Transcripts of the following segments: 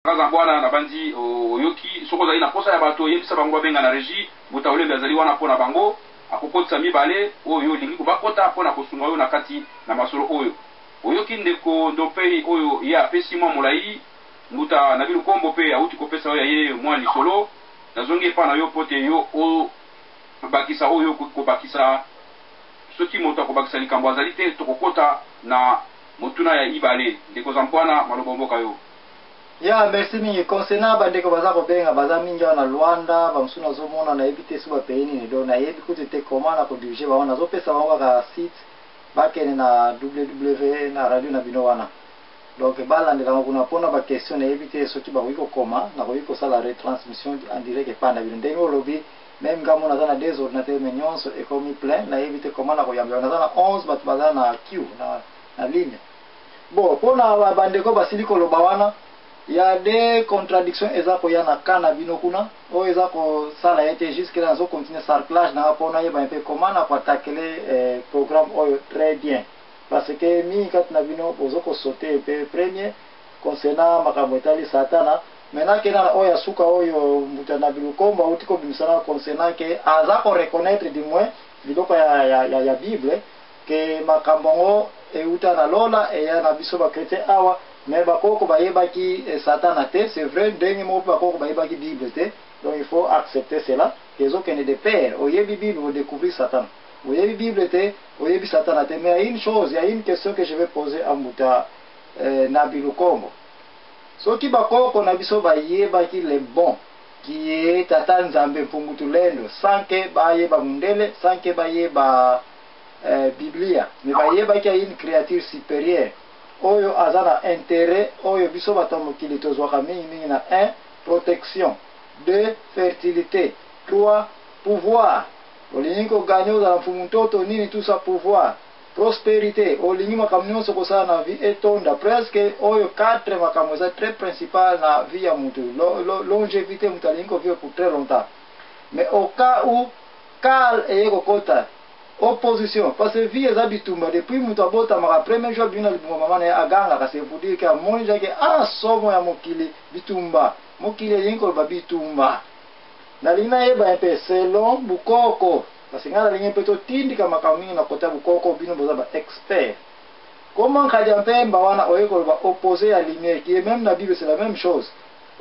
Kaza Bwana, nabanzi oyoki. Soki ozali na posa ya bato, yebisa bango babenga na regie. Mbuta Olembe azali wana mpo na bango. Akokotisa mibale oyo yo olingi kobakota mpo na kosunga yo na kati na masolo oyo. Oyoki ndeko Ndompey oyo ye apesi mwa molayi. Mbuta Nabi Lukombo mpe awuti kopesa yo ya ye mwa lisolo. Nazongi epai na yo mpo te yo obakisa oyo okoki kobakisa. Soki moto akobakisa likambo azali te, tokokota na motuna ya ibale. Ndeko Zampwana, maloba mboka yo. Ya merci mingi concernant ba ndeko baza kobenga baza mingi awa na Luanda ba mosusu nazomona nayebi te soki ba pays nini donc nayebi kutu te comment na ko diriger bango nazopesa bango kaka site bakende na ww na radio na bino wana donc balandela yango kuna mpona ba question nayebi te soki bakoki kokoma nakoki kosala retransmission en direct epai na bino ndenge olobi meme nga mona naza na deux ordinateurs mais nyonso ekomi plein nayebi te comment nakoyamba naza na 11 bato baza na queue na, na ligne. Bon pona ba ndeko basili koloba wana ya de contradiction eza koya na cas na bino kuna oyo eza kosala ete jusque là nazo continuer sarclage nanga po nayeba un peu comment na ko attaquer eh, programme oyo très bien parce que mingi kati na bino bozo ko sauter pe premier concernant makambo etali satana maintenant kenda na oyo ya suka oyo mbuta na bilukombo auti kobimisa na concernant ke aza ko reconnaître du moins biloko ya, ya, ya, ya bible Que makambo yango ewuta na lola eya na biso ba chretiens awa mais ba koko bayebaki satana te c'est vrai ndenge moko pe ba koko bayebaki bible te donc il faut accepter cela que ezo kende de pair oyebi bible o decouvrir satana oyebi bible te oyebi satana te mais ya une chose ya une question que je vais poser à mbuta euh, Nabi Lukombo soki ba koko na biso bayebaki le bon qui est tata Nzambe Mpungu Tulendo sans que bayeba mundele sans que bayeba eh, biblia mais bayebaki ya une créature supérieure oyo aza na intérêt oyo biso bato ya mokili tozwaka mingimingi na 1 protection, 2 fertilité, 3 pouvoir olingi koganye ozala mfumu ntoto nini tout ça pouvoir prosperité olingi makambo nyonso kosala na vie etonda presque oyo 4 makambo eza très principal na vie ya mutu longévité mutu alingi kovivre pour très longtemps mais au cas où cal eye kokota Opposition parce que vie eza bitumba depuis mutu abotamaka premier jour abimi na libumu ya mama na ye agangaka c'est pour dire que amoni dejà que ah somo ya mokili bitumba mokili elingi koloba bitumba nalingi nayeba un peu selon bukoko parce que ngai nalingi un peu totindika makambo mingi na kota bukoko bino boza ba expert comment Nkadia Mpemba wana oye koloba oppose ya lumière qui est même na Bible c'est la même chose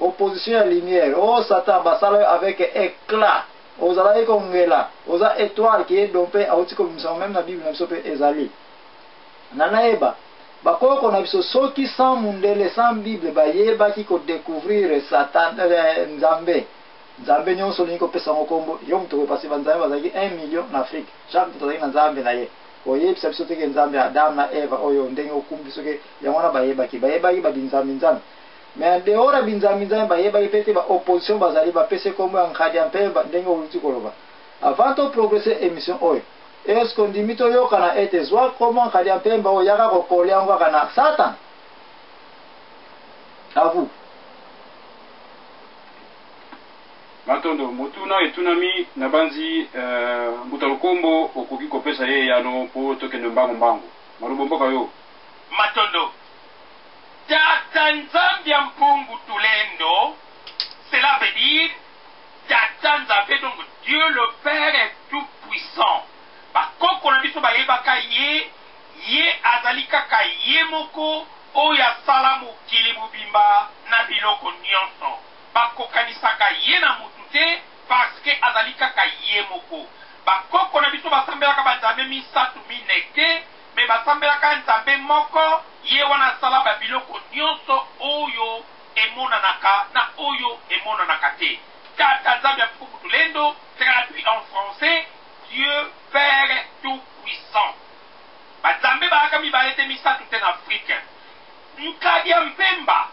opposition ya lumière oh Satan basala yo avec éclat Ozalaki kongela, oza etoile qui est dompe awuti kobimisa ngo meme na bible na biso pe ezali. Na nayeba, ba koko na biso soki sans mundele sans bible bayebaki ko decouvrir satan eh, nzambe. Nzambe nionso olingi kopesa ngo kombo, yo mutu okoki parce ba nzambe bazalaki 1 million na Afrique. Chaque mutu azalaki na nzambe na ye. Koyebisa biso te ke nzambe ya Adam na Eva oyo ndenge okumbi biso ke yango wana bayebaki. Bayebaki ba binzambi nzambi. Mais en dehors ya binzambi nzambi bayebaki pe te ba opposition bazali bapesi ye kombo ya Nkadia Mpemba ndenge owuti koloba. Avant to progresser emission oyo, est ce que ondimi toyokana ete zwa kombo Nkadia Mpemba oyo yaka ko coller yango kaka na Satan? À vous. Matondo. Motuna etunami, nabanzi Mbuta Lukombo okoki kopesa ye eyano mpo tokende mbangu mbangu. Malobo mboka yo. Matondo. Tata Nzambi ya Mpungu Tulendo, cela veut dire Tata Nzambe donc Dieu le Père est tout puissant. Ba koko na biso bayebaka ye, ye azali kaka ye moko oyo asala mokili mobimba na biloko nionso. Bakokanisaka ye na mutu te parce que azali kaka ye moko. Ba koko na biso basambelaka ba nzambe misatu mine te mais basambelaka Nzambe moko, ye wana asala ba biloko nionso oyo emonanaka na oyo emonanaka te. Tata Nzambe ya Mfumu Tulendo, traduit en français, Dieu Père tout puissant. Ba Nzambe bayaka mibale te misatu te na Afrique. Nkadia Mpemba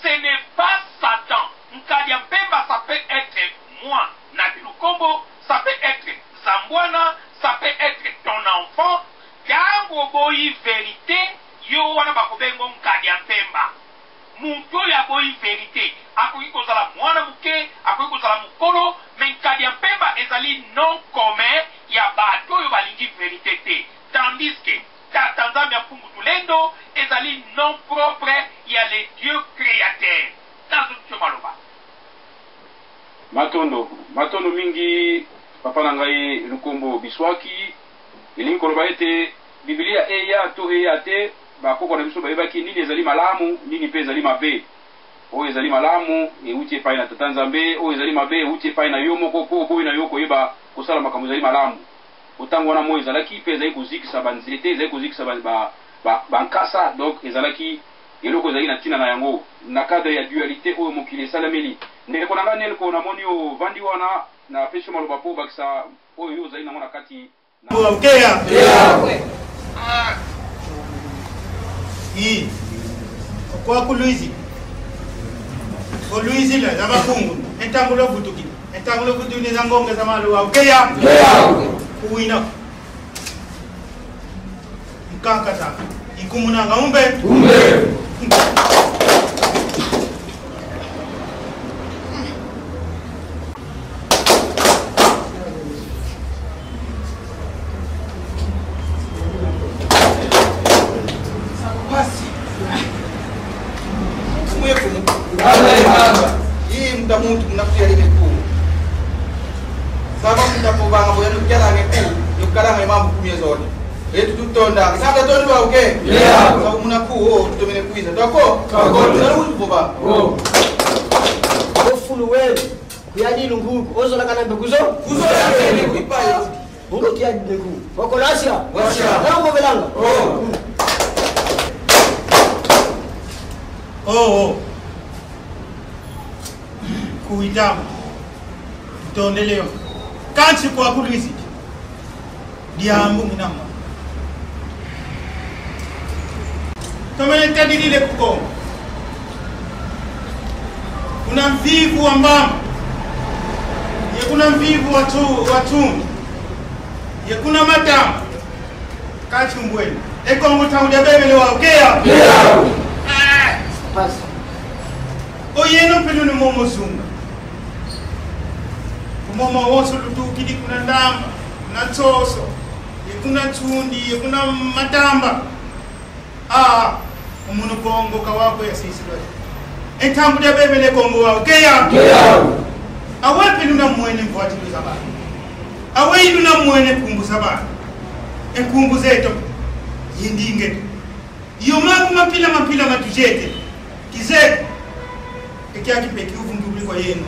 ce n'est pas Satan, Nkadia Mpemba ça peut etre moi, Nabi Lukombo, ça peut etre Zambwana, ça peut etre ton enfant, Tangu oboyi verite yo wana bakobengo nkadia mpemba. Mutu oyo aboyi verite akoki kozala muana muke, akoki kozala mukolo mais nkadia mpemba ezali nom commun ya batu oyo balingi verite te tandisque Tata Nzambe ya Mpungu Tulendo ezali nom propre ya le Dieu createur. Matondo, matondo mingi papa na ngai Lukombo Biswaki. Elingi koloba ete Biblia eya to eya te, bakoko na biso bayebaki nini ezali malamu, nini mpe ezali mabe. Oyo ezali malamu ewuti epai na Tata Nzambe, oyo ezali mabe ewuti epai na yo moko mpo oboyi na yo koyeba kosala makambo ezali malamu. Mpo ntango wana moi ezalaki mpe ezali kozikisa banzete, ezali kozikisa ba, ba, ba, bankasa, donc ezalaki eloko ezalaki na ntina na yango na cadre ya dualite oyo mokili esalemeli. Ndeko na ngai Nelko, namoni ovandi wana, napesi yo maloba mpo obakisa oyo yo ozali nango na kati na Okeya. I. Kwa kuluizi. Oluizi la zama kungu. Entangulo vutuki. Entangulo vutuki ni zangonga zama luwa. Okeya. Kuwina. Nkakata. Ikumunanga umbe. Umbe. Pasi. Mwefu. Hii muda muntu munakuya ile kuu. Saba muda kubanga boya nukala ngeku nukala nge mambo kumye zone. Yetu tutonda. Saba tondwa okay? Yeah. Saba munaku tutomene kuiza. Twako? Twako. Twako. Kuba. Oh. Ofulu wewe kuyadili nguku ozolakana mbekuzo Kuzo ya ipayo. ungo kiyadile ku wakolasia Wasia. nango belanga Oh. Oh, oh. Kuitama. Tutondeleyo. Kanchi kwa kuluizi. Diambu minama. Tomene tadilile kukongo. Kuna mvivu wa mbamba. Ye kuna mvivu wa tu wa chumvi. Ye kuna matamba. Kanchi mbweni. Ekongo taudia bebele wa okea. Yeah. pasi Oyeno pelo ni momo zunga. Kumomo wonso lutukidi kuna ndamba, kuna tsoso, ye kuna tsundi, ye kuna matamba. Ah, umunu kongo kawako ya sisi lwa. Entambu ya bebele kongo wa okeya. Yeah. Awe pelo na mwene mfuatilo sabana. Awe ilu na mwene kumbu sabana. Enkumbu zeto yindinge. Yomaku mapila mapila matujete. Kizeko ekyakipeki uvunduliko yenu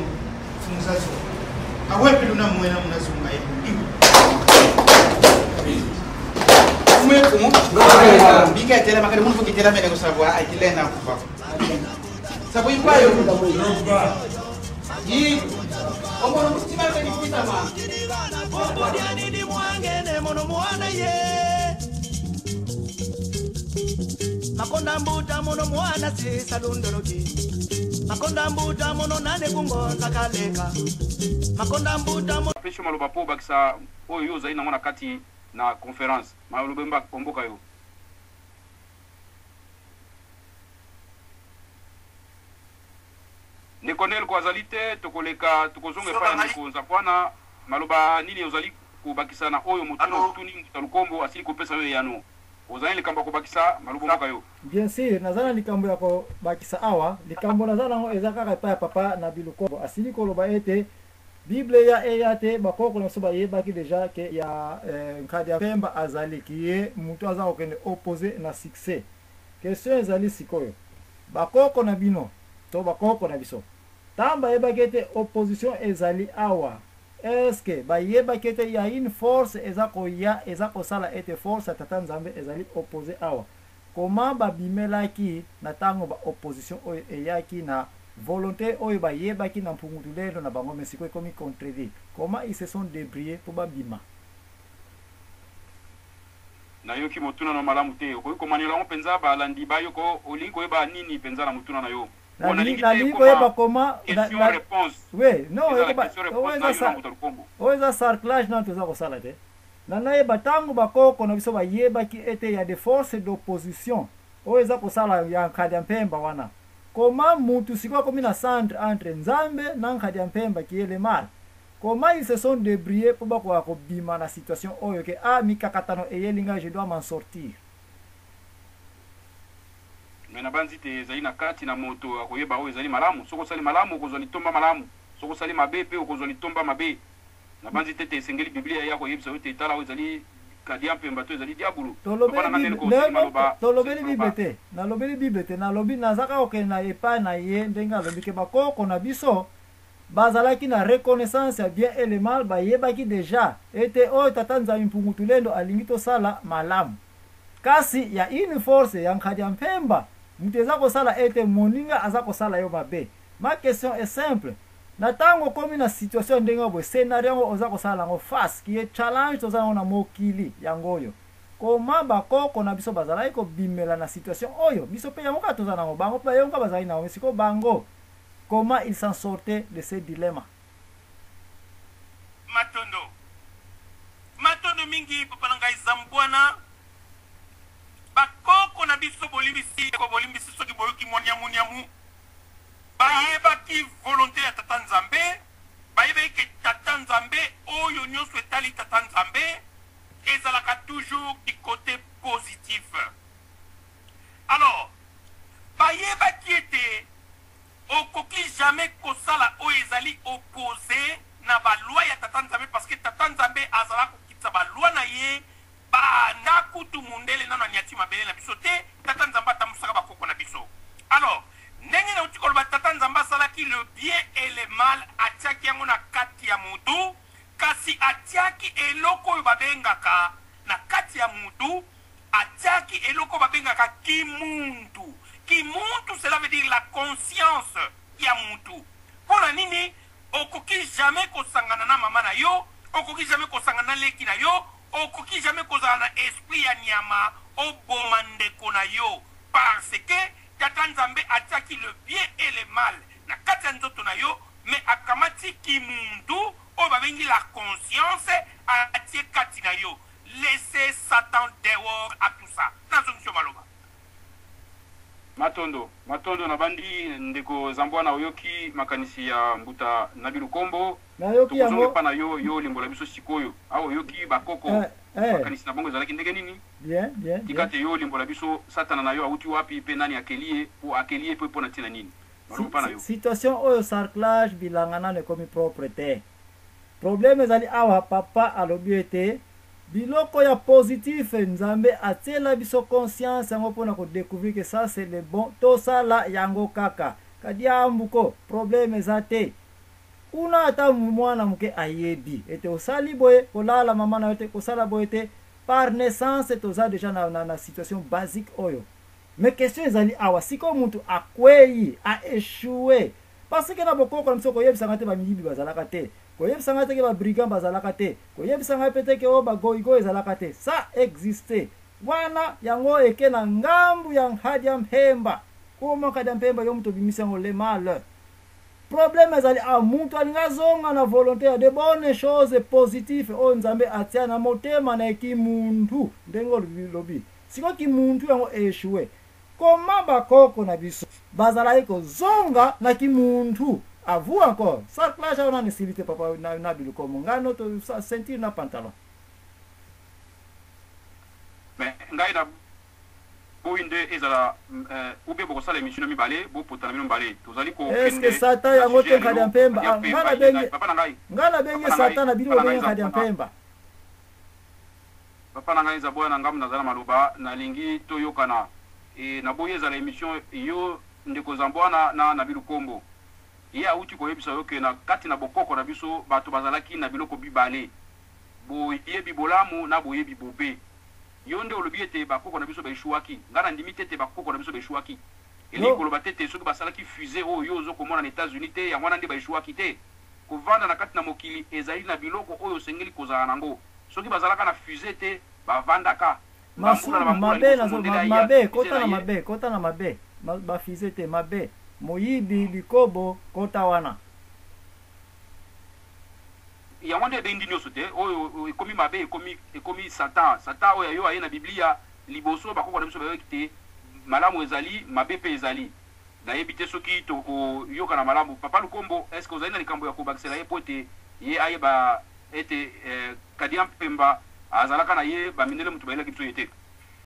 funzazo awepi luna mwena munazunga yenu Mwefu. Bika tena makali muntu kitela mene kusabwa akilena kufa. Sabo ipayo. Yi. Omono mutima ni pita ma. Makonda mbuta muno mwana sisa lundoloki makonda mbuta muno nane kungonza kaleka makonda mbuta muno Napesi yo maloba mpo obakisa oyo yo ozali nango na kati na conférence. Maloba mboka yo. Ndeko Nelko azali te, tokoleka tokozonga epai ya ndeko Nzapwana. Maloba nini ozali kobakisa na oyo motuna otuni Mbuta Lukombo asili kopesa yo eyano? Ozali likambo ya kobakisa? Maloba mboka yo. Bien sûr, naza na likambo ya kobakisa awa. Likambo naza nango eza kaka epai ya papa na Bilukombo. Asili koloba ete Bible ya eya te, bakoko na biso bayebaki deja ke ya Nkadi ya Pemba azali ki ye mutu aza kokende oppose na succès. Question ezali sikoyo, bakoko na bino to bakoko na biso tango bayebaki ete opposition ezali awa, est-ce que bayebaki ete ya une force eza koya eza kosala ete force ya Tata Nzambe ezali oppose awa? Comment babimelaki na tango ba opposition oyo eyaki na volonté oyo bayebaki na mpungutu lelo na bango, mais sikoyo ekomi contredit? Comment ils se sont débrouillés po babima? Nayoki motuna na malamu te. Okoki komaniola yango mpenza balandi bayoko. Olingi koyeba nini mpenza na motuna na yo? Bon, Nalingi nalingi te nalingi ekoma koyeba comment question réponse. Oui, non, Ezala ekoba question oyo réponse na eza yo na sa Mbuta Lukombo. oyo eza sarclage nano toza kosala te. Na nayeba ntango bakoko na biso bayebaki ete ya des forces d'opposition oyo eza kosala ya Nkadi ya Mpemba wana, comment mutu sikoyo akomi na centre entre Nzambe na Nkadi ya Mpemba qui est le mal? Comment ils se sont débrouillés po bakoka kobima na situation oyo ke ah mikakatano eyeli ngai, je dois m'en sortir? Mais nabanzi te ezali na kati na moto akoyeba oyo ezali malamu. Soki osali malamu okozwa litomba malamu. Soki osali mabe mpe okozwa litomba mabe. Nabanzi te ete esengeli Biblia eya koyebisa yo ete tala oyo ezali kadia mpemba to ezali diabulu. Papa na Tolobeli ngai Bible Nelko, osali ne, no, maloba, tolobeli osali Bible maloba. te. Nalobeli Bible te. Nalobi naza kaka kokende na epai na ye ndenge alobi ke bakoko na biso bazalaki na reconnaissance ya bien et le mal, bayebaki dejà ete oyo Tata Nzambi Mpungu Tulendo alingi tosala malamu. Kasi ya une force ya Nkadia Mpemba mutu eza kosala ete moninga aza kosala yo mabe. Ma question est simple, na tango okomi na situation ya ndenge boye, scenario yango oza kosala yango face qui est challenge toza nango na mokili yango oyo. Comment bakoko na biso bazalaki kobimela na situation oyo biso pe yango kaka toza nango, bango pe yango kaka bazalaki nango, mais sikoyo bango comment ils s'en sortaient de ce dilemme? Matondo. Matondo mingi papa na ngai Zambwana. Bakoko na biso bolimbisi ko bolimbisi soki boyoki mwa niamu niamu. Bayebaki volonte ya Tata Nzambe, bayebaki ke Tata Nzambe oyo nionso etali Tata Nzambe ezalaka toujours du cote positif. Alors bayebaki ete okoki jamais kosala oyo ezali oppose na ba lois ya Tata Nzambe parce que Tata Nzambe azalaka kokitisa ba lois na ye banda kutu mundele nanu aniati mabele na biso te, Tata Nzambe atambusaka ba koko na biso. Alors ndenge nauti koloba Tata Nzambe asalaki le bien et le mal atiaki yango na kati ya mutu, kasi atiaki eloko oyo babengaka na kati ya mutu, atiaki eloko oyo babengaka kimuntu. Kimuntu cela veut dire la conscience ya mutu. Pona nini okoki jamais kosangana na mama na yo, okoki jamais kosangana na leki na yo, okoki jamais kozala na esprit ya nyama oboma ndeko na yo parce que Tata Nzambe atiaki le bien et le mal na kati ya nzoto na yo mais akamati kimuntu oyo babengi la conscience atie kati na yo. Laissez Satan dehors à tout ça. Nazongisi yo maloba. Matondo matondo nabandi ndeko Zambwana oyoki makanisi ya mbuta Nabi Lukombo Nayoki tokozonga yango. epa na yo yo olimbola biso sikoyo awa oyoki ba koko Eh, eh. makanisi na bango ezalaki ndenge nini Bien, bien, tika bien. te yo olimbola biso satana na yo awuti wapi pe nani akeli ye po akeli ye pe pona tina nini maloba Si, pa na si, yo. situation oyo sarclage bilanga nano ekomi propre te. Problème ezali awa papa alobi ete biloko ya positif Nzambe atiela biso conscience yango pona ko decouvrir que ça c'est le bon tosala yango kaka kadiambuko problème eza te kuna ata mwana moke ayebi ete osali boye kolala mama na yo te kosala boye te par naissance toza deja na, na, na situation basique oyo. Mais question ezali awa sikoyo mutu akweyi a echoue parce que na bokoko na biso koyebisa ngai te ba miyibi bazalaka te, koyebisa ngai te ke ba brigands bazalaka te, koyebisa ngai pe te ke oh ba goyigoyi ezalaka te, ça existe wana yango eke na ngambu ya Nkadia Mpemba. Comment Nkadia Mpemba yo mutu obimisi yango le mal. Problème ezali awa mutu alingi azonga na volonte ya de bonnes choses positives oyo Nzambe atia na motema na ye kimuntu ndenge olobi sikoyo kimuntu yango echoue. Comment ba koko na biso bazalaki kozonga na kimuntu? A vous encore. Sarclage awa nanu esili te papa na, na bilukomo. Ngai no to ceinture na pantalon. Mais ngai na boyi nde ezala ou bien bokosala emission mibale bopotana bino mibale tozali Est-ce que kokende Satan na yango sujet te ya Nkadia lelo Mpemba? Nkadia Ah, ngai Mpemba ye nabengi ngai papa na ngai ngai nabengi papa na ngai Satan na bino papa na ngai bobengi Nkadia Zabwana Mpemba. Papa na ngai Zabwana ngambo naza na maloba nalingi toyokana e naboyi ezala emission yo ndeko Zambwana na Nabi Lukombo ye awuti koyebisa yo ke na kati na bokoko na biso bato bazalaki na biloko bibale boyebi bolamu na boyebi bobe yo nde olobi ete bakoko na biso ba echouaki ngai nandimi te ete bakoko na biso ba echouaki elingi Yo koloba te ete soki basalaki fusee oyo yo ozo komona na Etats Unis te yango wana nde ba echouaki te kovanda na kati na mokili ezali na biloko oyo osengeli kozala nango Soki bazalaka na fusee te ba vandaka ba mbula na Masumu ba mbula mabe liboso nazo mondele aya mabe fusee kota na na ye. mabe kota na mabe ba fusee te mabe moyibi likobo kota wana. Yango nde ebendi nioso te oyo ekomi mabe ekomi ekomi satan satan oyo ya yo aye na biblia liboso bakoko na biso bayebaki te malamu ezali mabe pe ezali nayebi te soki toko yokana malamu papa lukombo est ce que ozali na likambo ya kobakisela ye po ete ye ayeba ete Kadia Mpemba azalaka na ye ba mindele mutu bayelaki biso ye te.